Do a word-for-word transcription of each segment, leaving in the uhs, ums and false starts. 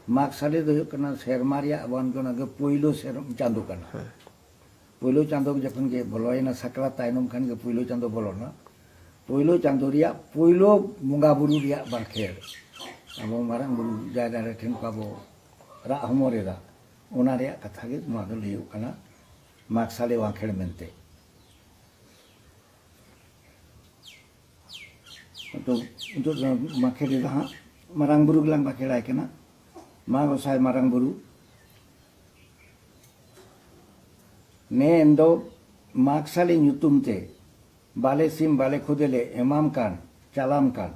ᱢᱟᱜᱽ ᱥᱟᱞᱮ ᱫᱚ ᱦᱩᱭᱩᱜ ᱠᱟᱱᱟ ᱥᱮᱨᱢᱟ ᱨᱮᱭᱟᱜ ᱟᱵᱚᱣᱟᱜ ᱚᱱᱟ ᱜᱮ ᱯᱳᱭᱞᱳ ᱥᱮᱨᱢᱟ ᱪᱟᱸᱫᱳ ᱠᱟᱱᱟ᱾ ᱯᱳᱭᱞᱳ ᱪᱟᱸᱫᱳ ᱡᱚᱠᱷᱚᱱ ᱜᱮ ᱵᱚᱞᱚᱭᱮᱱᱟ, ᱥᱟᱠᱨᱟᱛ ᱛᱟᱭᱱᱚᱢ ᱠᱷᱟᱱ ᱜᱮ ᱯᱳᱭᱞᱳ ᱪᱟᱸᱫᱳ ᱵᱚᱞᱚᱱᱟ᱾ ᱯᱳᱭᱞᱳ ᱪᱟᱸᱫᱳ ᱨᱮᱭᱟᱜ ᱯᱳᱭᱞᱳ ᱵᱚᱸᱜᱟ ᱵᱩᱨᱩ ᱨᱮᱭᱟᱜ ᱵᱟᱸᱠᱷᱮᱲ, ᱟᱵᱚ ᱢᱟᱨᱟᱝ ᱵᱩᱨᱩ ᱡᱟᱭᱜᱟ ᱨᱮ ᱴᱷᱮᱱ ᱠᱚ ᱟᱵᱚ ᱨᱟᱜ ᱦᱚᱢᱚᱨ ᱮᱫᱟ, ᱚᱱᱟ ᱨᱮᱭᱟᱜ ᱠᱟᱛᱷᱟ ᱜᱮ ᱱᱚᱣᱟ ᱫᱚ ᱞᱟᱹᱭᱚᱜ ᱠᱟᱱᱟ ᱢᱟᱜᱽ ᱥᱟᱞᱮ ᱵᱟᱸᱠᱷᱮᱲ ᱢᱮᱱᱛᱮ᱾ ᱟᱫᱚ ᱱᱤᱛᱚᱜ ᱫᱚ ᱵᱟᱸᱠᱷᱮᱲ ᱨᱮᱫᱚ ᱦᱟᱸᱜ ᱢᱟᱨᱟᱝ ᱵᱩᱨᱩ ᱜᱮᱞᱟᱝ ᱵᱟᱸᱠᱷᱮᱲᱟᱭ ᱠᱟᱱᱟ᱾ ᱢᱟ ᱜᱚᱸᱥᱟᱭ ᱢᱟᱨᱟᱝ ᱵᱩᱨᱩ, ᱱᱮ ᱮᱱ ᱫᱚ ᱢᱟᱜᱽ ᱥᱟᱞᱮ ᱧᱩᱛᱩᱢ ᱛᱮ ᱵᱟᱞᱮ ᱥᱤᱢ ᱵᱟᱞᱮ ᱠᱷᱚᱫᱮ ᱞᱮ ᱮᱢᱟᱢ ᱠᱟᱱ, ᱪᱟᱞᱟᱢ ᱠᱟᱱ᱾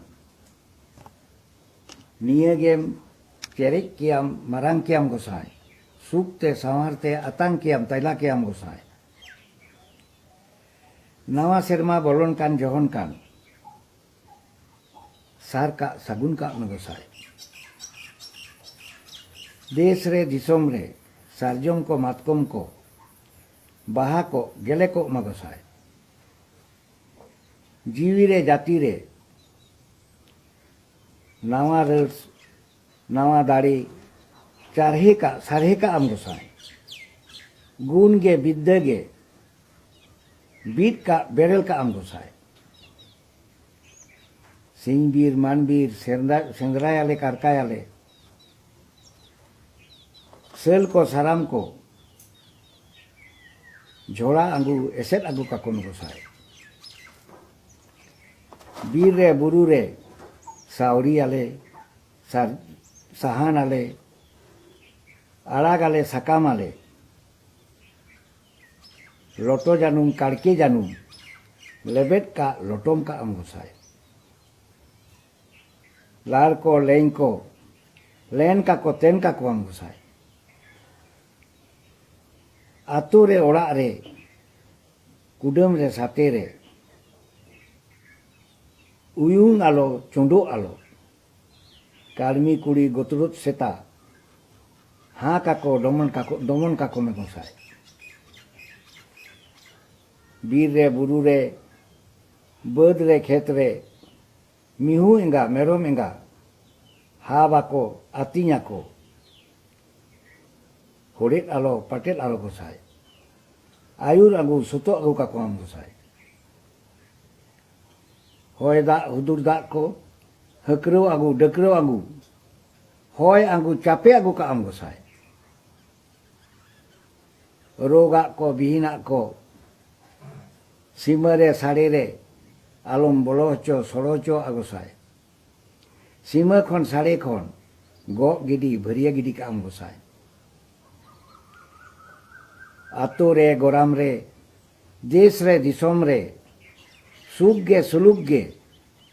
ᱱᱤᱭᱟᱹ ᱜᱮᱢ ᱪᱮᱨᱮᱡ ᱠᱮᱭᱟᱢ, ᱢᱟᱨᱟᱝ ᱠᱮᱭᱟᱢ ᱜᱚᱸᱥᱟᱭ᱾ ᱥᱩᱠ ᱛᱮ ᱥᱟᱶᱟᱨ ᱛᱮ ᱟᱛᱟᱝ ᱠᱮᱭᱟᱢ, ᱛᱟᱭᱞᱟ ᱠᱮᱭᱟᱢ ᱜᱚᱸᱥᱟᱭ᱾ ᱱᱟᱣᱟ ᱥᱮᱨᱢᱟ ᱵᱚᱞᱚᱱ ᱠᱟᱱ ᱡᱚᱦᱚᱱ ᱠᱟᱱ, ᱥᱟᱨ ᱠᱟᱜ ᱥᱟᱹᱜᱩᱱ ᱠᱟᱜ ᱢᱮ ᱜᱚᱸᱥᱟᱭ᱾ ᱫᱮᱥ ᱨᱮ ᱫᱤᱥᱚᱢ ᱨᱮ ᱥᱟᱨᱡᱚᱢ ᱠᱚ ᱢᱟᱛᱠᱚᱢ ᱠᱚ ᱵᱟᱦᱟ ᱠᱚ ᱜᱮᱞᱮ ᱠᱚᱜ ᱢᱟ ᱜᱚᱸᱥᱟᱭ᱾ ᱡᱤᱣᱤ ᱨᱮ ᱡᱟᱹᱛᱤ ᱨᱮ ᱱᱟᱣᱟ ᱨᱟᱹᱲ, ᱱᱟᱣᱟ ᱫᱟᱲᱮ ᱪᱟᱨᱦᱮ ᱠᱟᱜ ᱥᱟᱨᱦᱮ ᱠᱟᱜ ᱟᱢ ᱜᱚᱸᱥᱟᱭ᱾ ᱜᱩᱱ ᱜᱮ ᱵᱤᱫᱽᱫᱟᱹ ᱜᱮ ᱵᱤᱫ ᱠᱟᱜ ᱵᱮᱨᱮᱞ ᱠᱟᱜ ᱟᱢ ᱜᱚᱸᱥᱟᱭ᱾ ᱥᱤᱧ ᱵᱤᱨ ᱢᱟᱱ ᱵᱤᱨ ᱥᱮᱸᱫᱽᱨᱟ-, ᱥᱮᱸᱫᱽᱨᱟᱭᱟᱞᱮ ᱠᱟᱨᱠᱟᱭᱟᱞᱮ᱾ ᱥᱟᱹᱞ ᱠᱚ ᱥᱟᱨᱟᱢ ᱠᱚ ᱡᱷᱚᱲᱟ ᱟᱹᱜᱩ ᱮᱥᱮᱫ ᱟᱹᱜᱩ ᱠᱟᱠᱚ ᱢᱮ ᱜᱚᱸᱥᱟᱭ᱾ ᱵᱤᱨ ᱨᱮ ᱵᱩᱨᱩ ᱨᱮ ᱥᱟᱣᱲᱤᱭᱟᱞᱮ, ᱥᱟᱨ-, ᱥᱟᱦᱟᱱᱟᱞᱮ, ᱟᱲᱟᱜᱟᱞᱮ, ᱥᱟᱠᱟᱢᱟᱞᱮ, ᱞᱚᱴᱚ ᱡᱟᱹᱱᱩᱢ, ᱠᱟᱲᱠᱮ ᱡᱟᱹᱱᱩᱢ, ᱞᱮᱵᱮᱫ ᱠᱟᱜ, ᱞᱚᱴᱚᱢ ᱠᱟᱜ ᱟᱢ ᱜᱚᱸᱥᱟᱭ᱾ ᱞᱟᱲ ᱠᱚ, ᱞᱮᱧ ᱠᱚ, ᱞᱮᱱ ᱠᱟᱠᱚ, ᱛᱮᱱ ᱠᱟᱠᱚᱣᱟᱢ ᱜᱚᱸᱥᱟᱭ᱾ ᱟᱛᱳ ᱨᱮ, ᱚᱲᱟᱜ ᱨᱮ, ᱠᱩᱰᱟᱹᱢ ᱨᱮ, ᱥᱟᱛᱮ ᱨᱮ, ᱩᱭᱩᱝ ᱟᱞᱚ, ᱪᱩᱸᱰᱩᱜ ᱟᱞᱚ, ᱠᱟᱹᱲᱢᱤ ᱠᱩᱲᱤ ᱜᱚᱛᱨᱩᱫ ᱥᱮᱛᱟ, ᱦᱟᱸ ᱠᱟᱠᱚ, ᱫᱚᱢᱚᱱ ᱠᱟᱠᱚ, ᱫᱚᱢᱚᱱ ᱠᱟᱠᱚ ᱢᱮ ᱜᱚᱸᱥᱟᱭ᱾ ᱵᱤᱨ ᱨᱮ, ᱵᱩᱨᱩ ᱨᱮ, ᱵᱟᱹᱫᱽ ᱨᱮ, ᱠᱷᱮᱛ ᱨᱮ, ᱢᱤᱦᱩ ᱮᱸᱜᱟ, ᱢᱮᱨᱚᱢ ᱮᱸᱜᱟ, ᱦᱟᱵ ᱟᱠᱚ, ᱟᱹᱛᱤᱧ ᱟᱠᱚ, ᱠᱚᱲᱮᱫ ᱟᱞᱚ ᱯᱟᱴᱮᱫ ᱟᱞᱚ ᱜᱚᱸᱥᱟᱭ᱾ ᱟᱹᱭᱩᱨ ᱟᱹᱜᱩ ᱥᱩᱛᱚᱜ ᱟᱹᱜᱩ ᱠᱟᱠᱚᱣᱟᱢ ᱜᱚᱸᱥᱟᱭ᱾ ᱦᱚᱭ ᱫᱟᱜ ᱦᱩᱫᱩᱨ ᱫᱟᱜ ᱠᱚ, ᱦᱟᱹᱠᱨᱟᱹᱣ ᱟᱹᱜᱩ ᱰᱟᱹᱠᱨᱟᱹᱣ ᱟᱹᱜᱩ, ᱦᱚᱭ ᱟᱹᱜᱩ ᱪᱟᱯᱮ ᱟᱹᱜᱩ ᱠᱟᱜ ᱟᱢ ᱜᱚᱸᱥᱟᱭ᱾ ᱨᱳᱜᱟᱜ ᱠᱚ ᱵᱤᱦᱤᱱᱟᱜ ᱠᱚ, ᱥᱤᱢᱟᱹ ᱨᱮ ᱥᱟᱹᱲᱮ ᱨᱮ ᱟᱞᱚᱢ ᱵᱚᱞᱚ ᱦᱚᱪᱚ ᱥᱚᱲᱚ ᱦᱚᱪᱚᱣᱟᱜ ᱜᱚᱸᱥᱟᱭ᱾ ᱥᱤᱢᱟᱹ ᱠᱷᱚᱱ ᱥᱟᱹᱲᱮ ᱠᱷᱚᱱ ᱜᱚᱜ ᱜᱤᱰᱤ ᱵᱷᱟᱹᱨᱭᱟᱹ ᱜᱤᱰᱤ ᱠᱟᱜ ᱟᱢ ᱜᱚᱸᱥᱟᱭ᱾ ᱟᱛᱳ ᱨᱮ ᱜᱚᱨᱟᱢ ᱨᱮ, ᱫᱮᱥ ᱨᱮ ᱫᱤᱥᱚᱢ ᱨᱮ, ᱥᱩᱠ ᱜᱮ ᱥᱩᱞᱩᱠ ᱜᱮ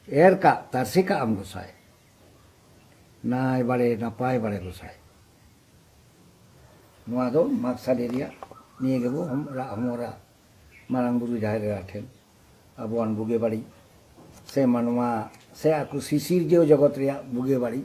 ᱮᱨ ᱠᱟᱜ ᱛᱟᱨᱥᱮ ᱠᱟᱜ ᱟᱢ ᱜᱚᱸᱥᱟᱭ᱾ ᱱᱟᱭ ᱵᱟᱲᱮ ᱱᱟᱯᱟᱭ ᱵᱟᱲᱮ ᱜᱚᱸᱥᱟᱭ᱾ ᱱᱚᱣᱟ ᱫᱚ ᱢᱟᱜᱽ ᱥᱟᱰᱮ ᱨᱮᱭᱟᱜ ᱱᱤᱭᱟᱹ ᱜᱮᱵᱚ ᱦᱚᱢ-, ᱨᱟᱜ ᱦᱚᱢᱚᱨᱟ ᱢᱟᱨᱟᱝ ᱵᱩᱨᱩ ᱡᱟᱦᱮᱨ ᱮᱨᱟ ᱴᱷᱮᱱ ᱟᱵᱚᱣᱟᱱ ᱵᱩᱜᱤ ᱵᱟᱹᱲᱤᱡ ᱥᱮ ᱢᱟᱱᱣᱟ ᱥᱮ ᱟᱠᱚ ᱥᱤᱥᱤᱨᱡᱟᱹᱣ ᱡᱚᱜᱚᱛ ᱨᱮᱭᱟᱜ ᱵᱩᱜᱤ ᱵᱟᱹᱲᱤᱡ